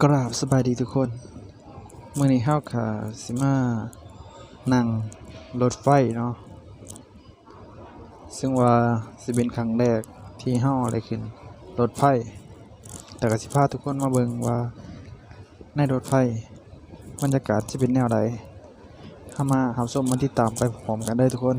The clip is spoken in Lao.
ກາບສະບາຍດີທຸກຄົນ ມື້ນີ້ເຮົາກະຊິມານັ່ງລົດໄຟເນາະ ເຊິ່ງວ່າຊິເປັນຄັ້ງແລກທີ່ເຮົາໄດ້ຂຶ້ນລົດໄຟ ແລ້ວກະຊິພາທຸກຄົນມາເບິ່ງວ່າໃນລົດໄຟບັນຍາກາດຊິເປັນແນວໃດ ເຮົາມາຮັບຊົມມາຕິດຕາມໄປພ້ອມໆກັນເດີທຸກຄົນ.